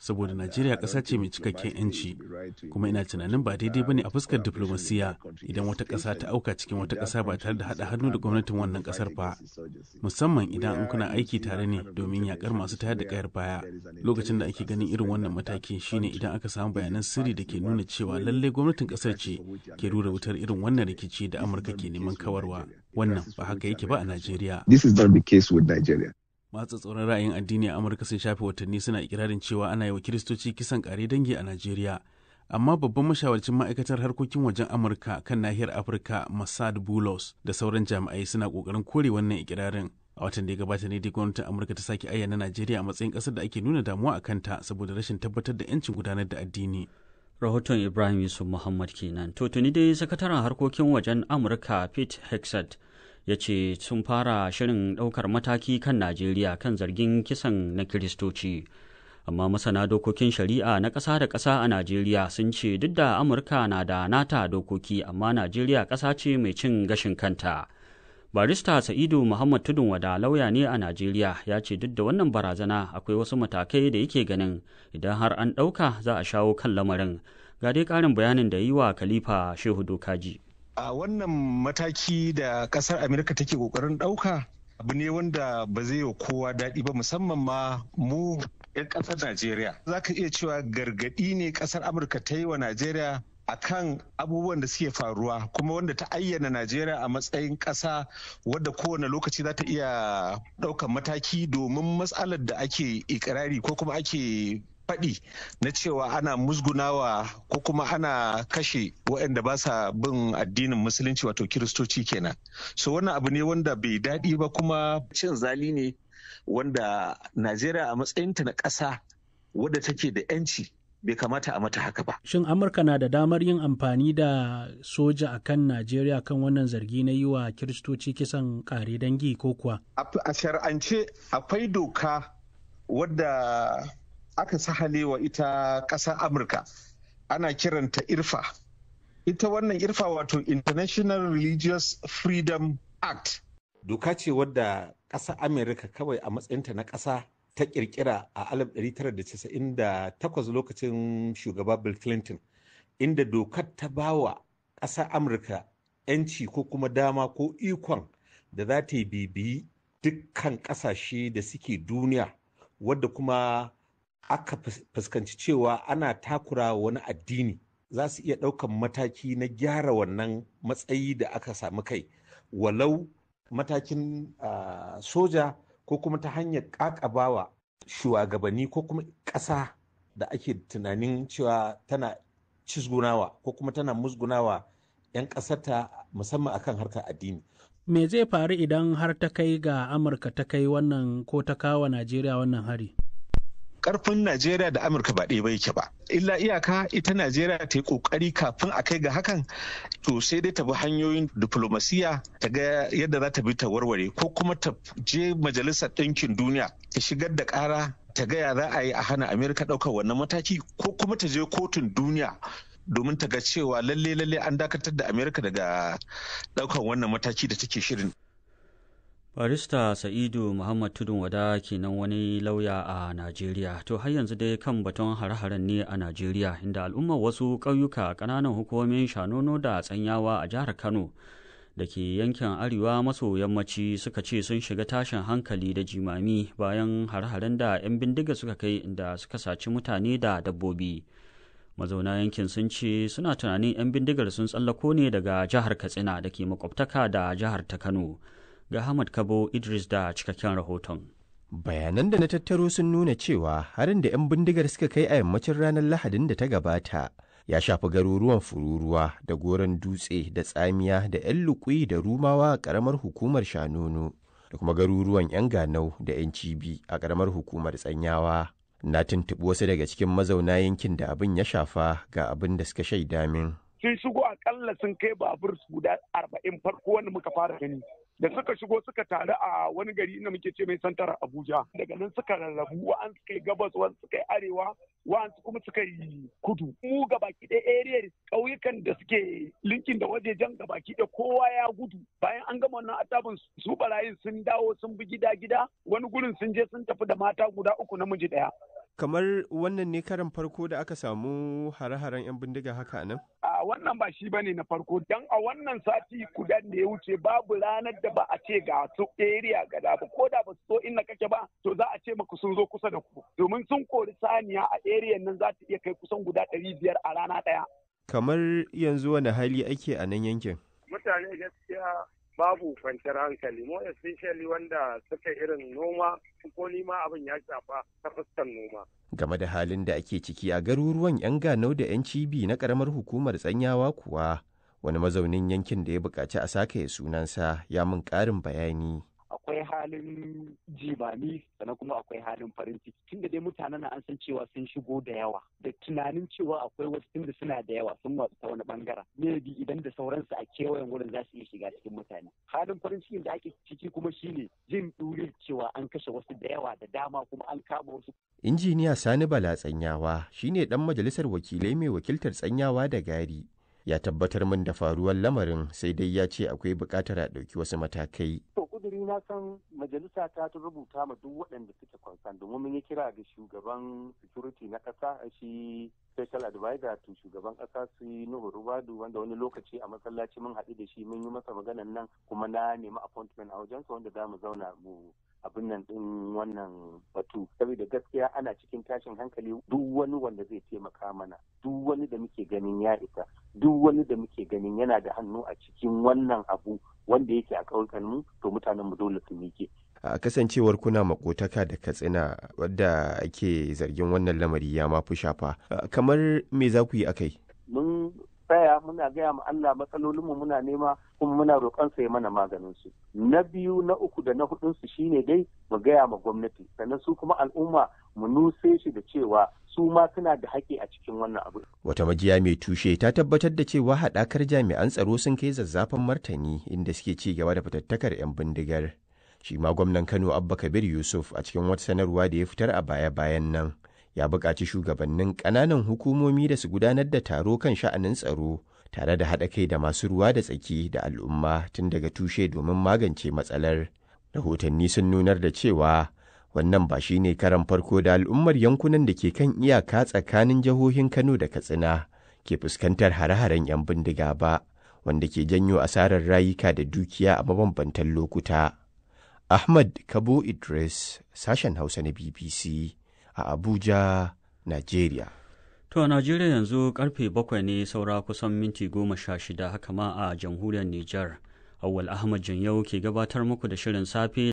Saboda Najeriya ƙasa ce mai cikakken 'yanci, kuma ina tunanin ba daidai bane a fuskar diflomasiya idan wata ƙasa ta auka cikin wata ƙasa ba tare da haɗa hannu da gwamnatin wannan ƙasar ba. Musamman idan in kuna aiki tare ne domin yakar masu tayar da ƙayar baya. Lokacin da ake ganin irin wannan mataki shine idan aka samu bayanan sirri da ke nuna cewa lallai gwamnatin ƙasar ce ke rura wutar irin wannan rikici da Amurka ke neman kawarwa. Wannan ba haka yake ba a Najeriya. This is not the case with Nigeria. Masu tsoron ra'ayin addini a Amurka sun shafe watanni suna ikirarin cewa ana yi wa Kiristoci kisan kare dangi a Najeriya. Amma babban mashawarcin ma'aikatar harkokin wajen Amurka kan nahiyar Afirka, Masad Bulos, da sauran jami'ai suna kokarin kore wannan ikirarin. A watan da ya gabata ne dai gwamnatin Amurka ta sake ayyana Najeriya a matsayin kasar da ake nuna damuwa a kanta saboda rashin tabbatar da 'yancin gudanar da addini. Rahoton Ibrahim Yusuf Muhammad kenan. To tuni dai sakataren harkokin wajen Amurka Pete Hegseth ya ce sun fara shirin ɗaukar mataki kan Najeriya kan zargin kisan na Kiristoci. Amma masana dokokin shari'a na ƙasa da ƙasa a Najeriya sun ce duk da Amurka na da nata dokoki, amma Najeriya ƙasa ce mai cin gashin kanta. Barista Sa'idu Muhammad Tudun Wada lauya ne a Najeriya, ya ce duk da wannan barazana akwai wasu matakai da yake ganin idan har an ɗauka za a shawo kan lamarin. Ga dai ƙarin bayanin da yi wa Khalifa Shehu Dokaji. A wannan mataki da kasar Amerika take kokarin dauka abu ne wanda ba zai wa kowa daɗi ba, musamman ma mu 'yan ƙasar Najeriya. Za ka iya cewa gargaɗi ne ƙasar Amurka ta yi wa Najeriya akan abubuwan da suke faruwa, kuma wanda ta ayyana Najeriya a matsayin ƙasa wadda kowane lokaci za ta iya ɗaukan mataki domin matsalar da ake ikirari ko kuma ake faɗi na cewa ana musgunawa ko kuma ana kashe waɗanda ba sa bin addinin Musulunci, wato Kiristoci kenan. So wannan abu ne wanda bai daɗi ba, kuma cin zali ne wanda Najeriya a matsayinta na ƙasa wadda take da 'yanci bai kamata a mata haka ba. Shin Amurka na da damar yin amfani da soja a kan Najeriya kan wannan zargi na yi wa Kiristoci kisan ƙare dangi ko kuwa? A shar'ance akwai doka wadda aka sahalewa ita ƙasar Amurka, ana kiranta IRFA. Ita wannan IRFA, wato International Religious Freedom Act. Doka ce wadda ƙasar Amurka kawai a matsayinta na ƙasa ta kirkira a 1998 lokacin shugaba Bill Clinton, inda dokar ta bawa ƙasar Amurka 'yanci ko kuma dama ko ikon da za ta yi bibiyi dukkan ƙasashe da suke duniya wadda kuma aka fuskanci cewa ana takura wani addini, za su iya ɗaukan mataki na gyara wannan matsayi da aka samu kai, walau matakin soja ko kuma ta hanyar ƙaƙabawa shugabanni ko kuma ƙasa da ake tunanin cewa tana cizgunawa ko kuma tana musgunawa 'yan ƙasarta, musamman akan harkar addini. Me zai faru idan har ta kai ga Amurka ta kai wannan ko ta kawo Najeriya wannan hari? Karfin Najeriya da Amurka ba ɗaya ba yake ba. Illa iyaka ita Najeriya ta yi kokari kafin a kai ga hakan, to sai dai ta bi hanyoyin diplomasiya ta ga yadda za ta bi ta warware, ko kuma ta je Majalisar Ɗinkin Duniya ta shigar da ƙara ta ga ya za a yi a hana Amerika ɗaukar wannan mataki, ko kuma ta je kotun duniya domin ta ga cewa lalle lalle an dakatar da Amerika daga ɗaukar wannan mataki da take shirin. Barista Sa'idu Muhammad Tudun Wada kenan, wani lauya a Najeriya. To har yanzu dai kan batun hare-haren ne a Najeriya, inda al'ummar wasu ƙauyuka ƙananan hukumomin Shanono da Tsanyawa a jihar Kano da ke yankin arewa maso yammaci suka ce sun shiga tashin hankali da jimami bayan hare-haren da 'yan bindiga suka kai, inda suka saci mutane da dabbobi. Mazauna yankin sun ce suna tunanin 'yan bindigar sun tsallako ne daga jihar Katsina da ke makwabtaka da jihar ta Kano. Ga Ahmad Kabo Idris da cikakken rahoton. Bayanan da na tattaro sun nuna cewa harin da 'yan bindigar suka kai a yammacin ranar Lahadin da ta gabata ya shafi garuruwan Fururuwa da Goron Dutse da Tsamiya da 'Yan Lukui da Rumawa a ƙaramar hukumar Shanono, da kuma garuruwan 'Yan Ganau da 'Yan Cibi a ƙaramar hukumar Tsanyawa. Na tuntuɓi wasu daga cikin mazauna yankin da abin ya shafa, ga abin da suka shaida min. Sun shigo akalla sun kai babur guda 40 farko wanda muka fara gani. Da suka shigo suka taru a wani gari inda muke ce mai santar Abuja. Daga nan suka rarrabu, wa'an suka yi gabas, wa'an suka yi arewa, wa'an kuma suka yi kudu. Mu gabaki ɗaya area ƙauyukan da suke linkin da wajejen gabaki ɗaya kowa ya gudu. Bayan an gama wannan atabin, su barayin sun dawo sun bi gida gida, wani gurin sun je sun tafi da mata guda uku, namiji ɗaya. Kamar wannan ne karan farko da aka samu hare-haren 'yan bindiga haka nan? A wannan ba shi bane na farko, dan a wannan sati kudan da ya wuce babu ranar da ba a ce ga su area gada ba, ko da ba su so inda kake ba, to za a ce maku sun zo kusa da ku, domin sun kori saniya a area nan za ta iya kai kusan guda 500 a rana ɗaya. Kamar yanzu wani hali ake a nan yankin? Mutane gaskiya babu kwanciyar hankali, mo especially wanda suka irin noma, ko nima abin ya shafa ta fuskar noma. Game da halin da ake ciki a garuruwan 'yan ganau da 'yan cibi na karamar hukumar Tsanyawa kuwa, wani mazaunin yankin da ya buƙaci a sakaye sunansa ya mun ƙarin bayani. Akwai halin jimami, sannan kuma akwai halin farin ciki, tunda dai mutanen an san cewa sun shigo da yawa, da tunanin cewa akwai wasu, tunda suna da yawa sun watsu ta wani bangaren, maybe idan da sauransu a kewayen wurin za su iya shiga cikin mutane. Halin farin cikin da ake ciki kuma shine jin ɗurin cewa an kashe wasu da yawa da dama, kuma an kama wasu. Injiniya Sani Bala Tsanyawa shine dan majalisar wakilai mai wakiltar Tsanyawa da Gari. Ya tabbatar min da faruwar lamarin, sai dai ya ce akwai buƙatar a ɗauki wasu matakai. To, kuduri na san majalisa ta rubuta ma duk waɗanda suke concern, domin mun yi kira ga shugaban security na ƙasa, shi special advisor to shugaban ƙasa, su Nuhu Rubadu, wanda wani lokaci a masallaci mun haɗu da shi, mun yi masa maganan nan, kuma na nemi appointment a wajensa wanda za mu zauna mu abin nan ɗin wannan batu, saboda gaskiya ana cikin tashin hankali. Duk wani wanda zai taimaka mana, duk wani da muke ganin ya isa, duk wani da muke ganin yana da hannu a cikin wannan abu wanda yake a ƙauyukan mu, to mutanen mu dole su miƙe. A kasancewar kuna makotaka da Katsina wadda ake zargin wannan lamari ya ma fi shafa, kamar me za ku yi akai? Mun tsaya muna gaya ma Allah matsalolinmu, muna nema kuma muna roƙon sa ya mana maganin su. Na biyu, na uku da na hudun su shine dai mu gaya ma gwamnati, sannan su kuma al'umma mu nuse shi da cewa su ma suna da haƙƙi a cikin wannan abu. Wata majiya mai tushe ta tabbatar da cewa haɗakar jami'an tsaro sun kai zazzafan martani, inda suke ci gaba da fitattakar 'yan bindigar. Shi ma gwamnan Kano Abba Kabir Yusuf, a cikin wata sanarwa da ya fitar a baya-bayan nan, ya buƙaci shugabannin ƙananan hukumomi da su gudanar da taro kan sha'anin tsaro tare da haɗa kai da masu ruwa da tsaki da al'umma tun daga tushe domin magance matsalar. Rahotanni sun nunar da cewa wannan ba shi ne karan farko da al'ummar yankunan da ke kan iyaka tsakanin jihohin Kano da Katsina ke fuskantar hare-haren 'yan bindiga ba, wanda ke janyo asarar rayuka da dukiya a mabambantan lokuta. Ahmad Kabo Idris, sashen Hausa na BBC a Abuja, Najeriya. To, a Najeriya yanzu karfe 7 ne saura kusan minti 16, haka ma a jamhuriyar Nijar. Awwal Ahmad Janyau ke gabatar muku da shirin safe.